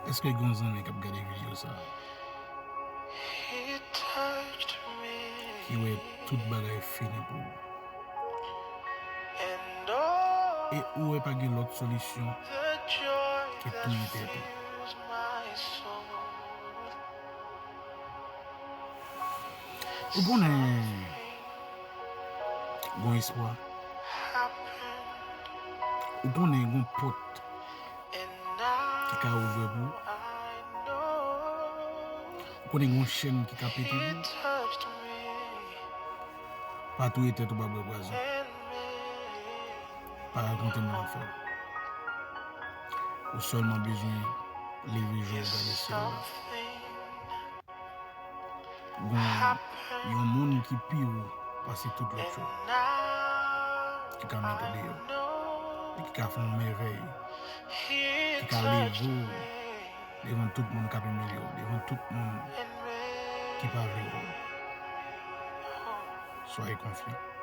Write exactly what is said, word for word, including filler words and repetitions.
Èske gen yon zanmi k ap gade videyo sa a, ki wè tout bagay fini pou ou? E ou wè pa gen lòt solisyon ke touye tèt ou. Ou konnen gon espwa. Ou konnen gon pòt ki ka ouvè pou ou. Ou konnen gon chèn ki ka pete pou ou. Pa touye tèt ou, pa bwè pwazon. Pa rakonte moun afè w. Ou sèlman bezwen leve je w gade syèl la. Gon yon moun ki pi wo pase tout lòt yo, ki ka mete w deyò, e ki ka fè yon mèvèy, ki ka leve w devan tout moun k ap imilye w, devan tout moun ki pa vle w. Soyez confiant.